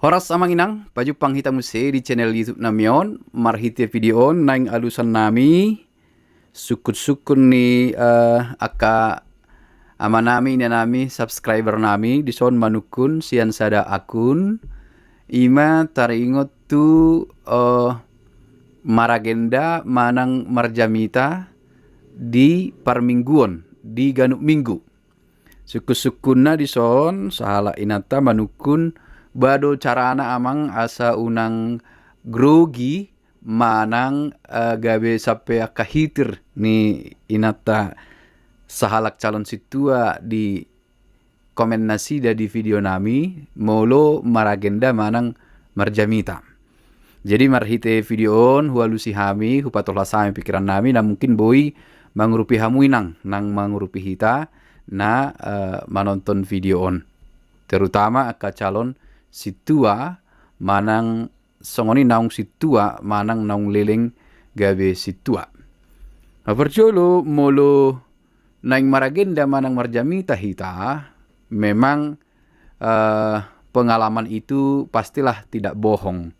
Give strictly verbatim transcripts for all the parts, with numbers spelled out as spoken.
Horas amang inang, pajumpang hita muse di channel YouTube nami on. Marhite video on naeng alusan nami sungkun-sungkun ni, eh, angka ama nami, ina nami, subscriber nami, dison manungkun sian sada akun, ima taringot tu, eh, maragenda manang marjamita di parmingguon, di ganup minggu. Sungkun-sungkunna dison, sahalak inanta manungkun, ba do carana amang asa unang grogi manang, eh, gabe sampe angka hitir ni inanta sahalak calon sintua di komen nasida di video nami, molo maragenda manang marjamita. Jadi marhite video on hualusi hami, hupatolhas hami pikiran nami, na mungkin boi mangurupi hamu inang, nang mangurupi hita, na, eh, manonton video on. Terutama angka calon sintua, manang songon i naung sintua, manang naung leleng gabe sintua. Na parjolo molo naeng maragenda manang marjamita hita, memang, eh, pengalaman itu pastilah tidak bohong.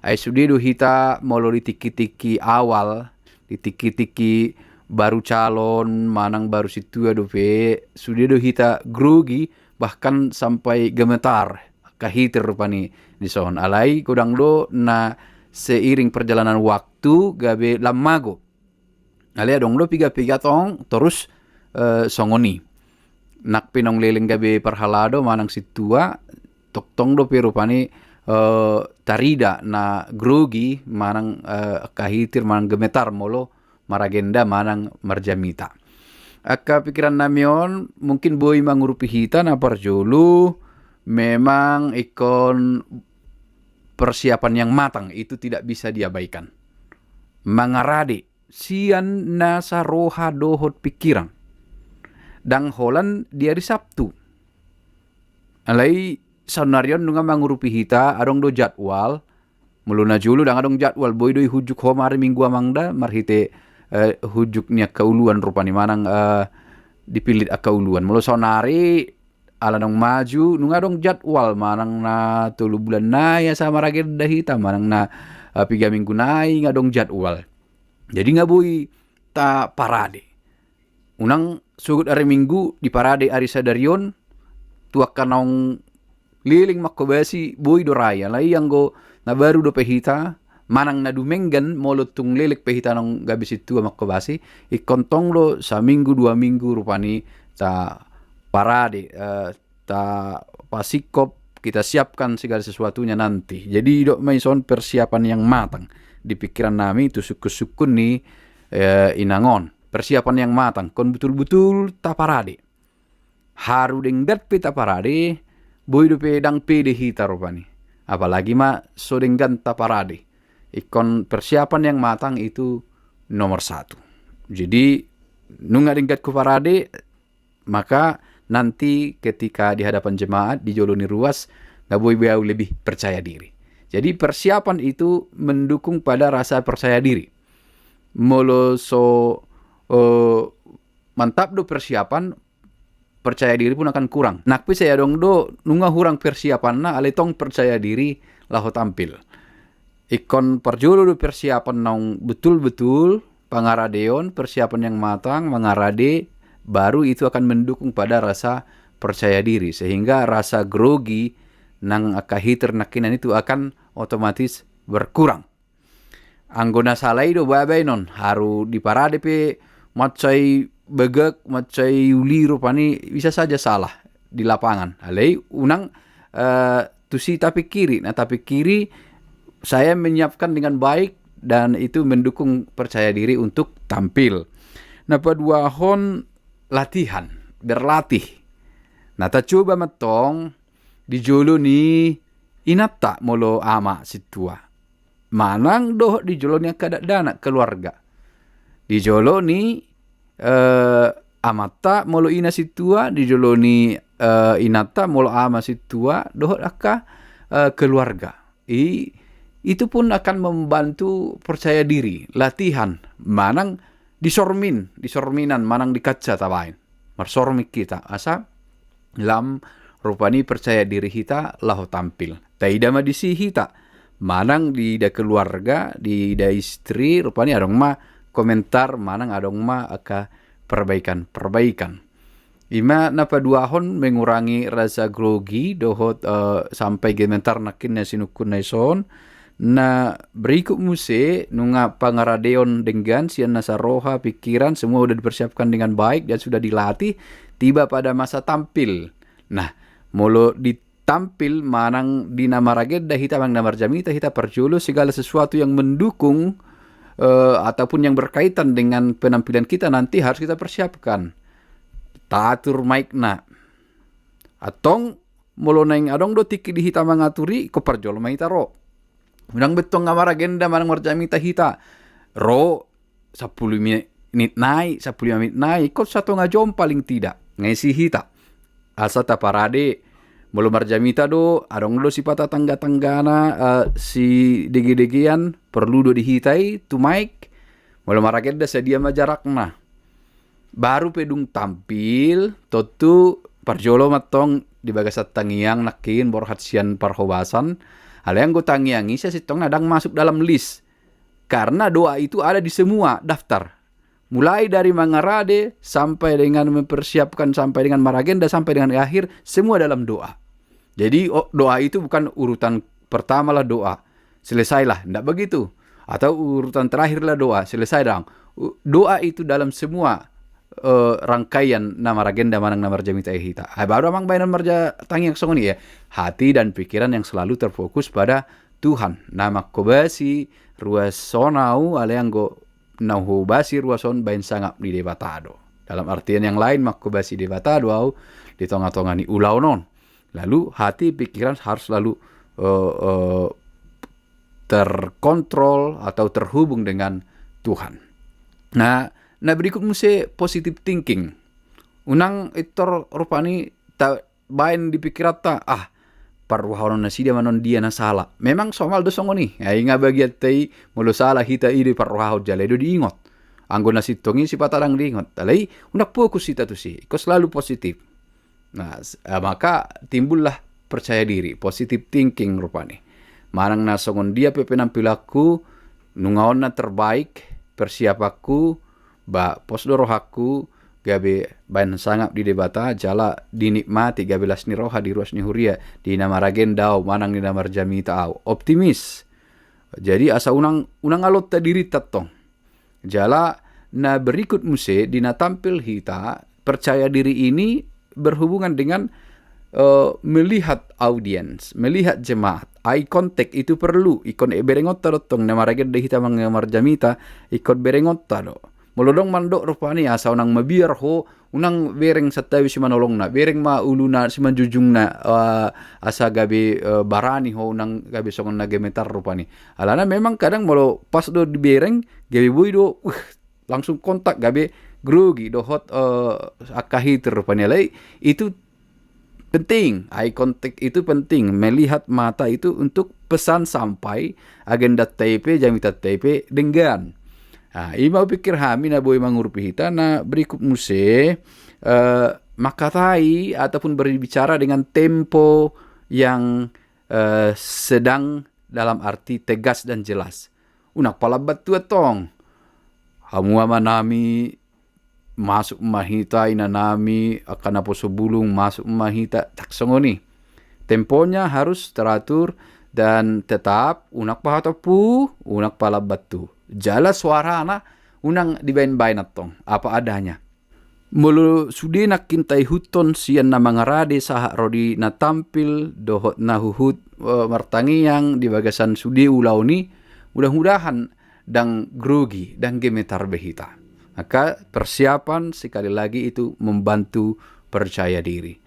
Ai sude do hita molo di tingki-tingki awal, di tingki-tingki baru calon, manang baru sintua dope, sude do hita grogi, bahkan sampai gemetar, angka hitir rupani dison. Alai godang do na seiring perjalanan waktu gabe lam mago. Alai adong do piga-piga tong torus, eh, songon i. Nang pe naung leleng gabe parhalado manang sintua, tongtong dope rupani, eh, tarida na grogi manang, eh, angka hitir manang gemetar molo maragenda manang marjamita. Angka pikiran nami on mungkin boi mangurupi hita, na parjolo memang ingkon persiapan yang matang itu tidak bisa diabaikan. Mangarade sian nasa roha dohot pikiran. Ndang holan di ari Sabtu. Alai saonari on nunga mangurupi hita, adong do jadwal. Molo na jolo ndang adong jadwal, boi do i hunjuk ho ma ari Minggu amang da, marhite, eh, hunjuk ni angka uluan rupani manang, eh, dipillit angka uluan. Molo saonari ala naung maju, nunga adong jadwal, manang na tolu bulan nai asa maragenda hita, manang na, eh, piga minggu nai nga adong jadwal. Jadi nga boi taparade. Unang sogot ari Minggu diparade ari sadari on, tu angka naung leleng mangkobasi boi do ra i, alai anggo na baru dope hita, manang na dumenggan, molo tung leleng pe hita naung gabe sintua mangkobasi, ingkon tong do saminggu dua minggu rupani taparade, eh, tapasingkop, kita siapkan segala sesuatunya nanti. Jadi didok ma ison persiapan yang matang di pikiran nami tu sungkun-sungkun ni, eh, inang on. Persiapan yang matang, ingkon butul-butul taparade. Haru denggan pe taparade, boi dope ndang pede hita rupani. Apalagi ma so denggan taparade. Ingkon persiapan yang matang itu nomor satu. Jadi nunga denggan huparade, maka nanti ketika di hadapan jemaat, di jolo ni ruas, nga boi be au lebih percaya diri. Jadi persiapan itu mendukung pada rasa percaya diri. Molo so, eh, mantap do persiapan, percaya diri pun akan kurang. Nang pe sai adong do nunga hurang persiapanna, alai tong percaya diri laho tampil. Ingkon parjolo do persiapan naung betul-betul, pangaradeon, persiapan yang matang, mangarade, baru itu akan mendukung pada rasa percaya diri, sehingga rasa grogi nang angka hitir nangkinan itu akan otomatis berkurang. Anggo na sala i do babaen on, haru diparade pe mansai bagak, mansai uli rupani, bisa saja salah di lapangan. Alai unang, eh, tusi tapikiri, na tapikiri saya menyiapkan dengan baik dan itu mendukung percaya diri untuk tampil. Na paduahon latihan, berlatih. Na tacoba mantong di jolo ni inanta molo ama sintua. Manang dohot di jolo ni angka dakdanak keluarga. Di jolo ni, eh, amanta molo ina sintua, di jolo ni, eh, inanta molo ama sintua, dohot angka, eh, keluarga. I, itu pun akan membantu percaya diri, latihan, manang di sormin, di sorminan, manang di kaca tabaen. Marsormin hita, asa lam rupani percaya diri hita laho tampil. Taida ma disi hita, manang diida keluarga, diida istri, rupani adong ma komentar, manang adong ma angka perbaikan-perbaikan. Ima na paduahon mengurangi rasa grogi dohot, eh, sampai gemetar nangkin na sinungkun na dison. Na berikut muse nunga pangaradeon denggan sian nasa roha, pikiran, semua udah dipersiapkan dengan baik dan sudah dilatih, tiba pada masa tampil. Nah, molo di tampil manang di na maragenda hita manang na marjamita hita, parjolo segala sesuatu yang mendukung, eh, ataupun yang berkaitan dengan penampilan kita nanti harus kita persiapkan. Taatur mic-na. Antong molo naeng adong do tingki di hita mangatur i, ingkon parjolo ma hita ro. Unang be tong nga maragenda manang marjamita hita ro sampulu menit nai, sampulu lima menit nai, ingkon satonga jom paling tidak. Nga disi hita asa taparade. Molo marjamita do, adong do sipata tangga-tanggana, eh, sidegedegean, perlu do di hita i tu mic. Molo maragenda sadia ma jarakna. Baru pe dung tampil, tontu parjolo ma tong di bagasan tangiang nangkin borhat sian parhobasan. Alai anggo tangiang i sasintongna ndang masuk dalam list. Karena doa itu ada di semua daftar. Mulai dari mangarade sampai dengan mempersiapkan, sampai dengan maragenda, sampai dengan akhir, semua dalam doa. Jadi, o-, doa itu bukan urutan pertamalah doa, selesailah, ndak begitu. Atau urutan terakhirlah doa, selesai dong. U-, doa itu dalam semua, eh, rangkaian na maragenda manang na marjamita i hita. Ai baru amang baenon marja tangiang songon i ya. Hati dan pikiran yang selalu terfokus pada Tuhan. Na mangkobasi ruas on au, alai anggo na hobasi ruas on baen sangap ni Debata do. Dalam artian yang lain, mangkobasi Debata do au di tonga-tonga ni ulaon on. Lalu hati pikiran harus selalu, eh, eh, terkontrol atau terhubung dengan Tuhan. Nah, na berikut muse positive thinking. Unang pintor rupani ta baen di pikiranta, ah, parruahonon nasida ma on dia na sala. Memang somal do songon i. Ai nga bagianta i, molo sala hita i do diparruahon jala i do diingot. Anggo na sintong i sipata ndang diingot. Alai unang fokus hita tusi. Ingkon selalu positif. Nah, s-, eh, maka timbullah percaya diri, positive thinking rupani. Manang na songon dia pe penampilanku, nunga on na terbaik persiapanku, ba pos do rohangku, gabe baen sangap di Debata, jala dinikmati gabe las ni roha di ruas ni huria, di na maragenda au, manang di na marjamita au. Optimis. Jadi asa unang, unang alonta dirinta tong. Jala na berikut muse di na tampil hita, percaya diri ini berhubungan dengan, eh, melihat audiens, melihat jemaat. Eye contact itu perlu, ingkon berengonta do tong, na maragenda hita manang marjamita, ingkon berengonta do. Molo adong mandok rupani asa unang mabiar ho, unang bereng santabi simanolongna, bereng ma uluna simanjujungna, eh, asa gabe, eh, barani ho, unang gabe songon na gemetar rupani. Alana memang kadang molo pas do dibereng, gabe boi do, uh, langsung kontak, gabe grogi dohot, eh, angka hitir rupani. Alai itu penting, eye contact itu penting, melihat mata itu untuk pesan sampai, agenda T P, jamita T P denggan. Nah, ima hupikir hami na boi mangurupi hita, na berikut muse, eh, mangkatai ataupun berbicara dengan tempo yang, eh, sedang, dalam arti tegas dan jelas. Unang palambat tu antong. Hamu amanami, masuk ma hita, inanami, angka naposo bulung, masuk ma hita, ndang songon i. Temponya harus teratur dan tetap, unang pahatompu, unang palambat tu. Jala suarana unang dibaen-baen antong, apa adanya. Molo sude nangkin taihuthon sian na mangarade sahat ro di na tampil dohot na huhut, eh, martangiang di bagasan sude ulaon i, mudah-mudahan ndang grogi, ndang gemetar be hita. Maka persiapan sekali lagi itu membantu percaya diri.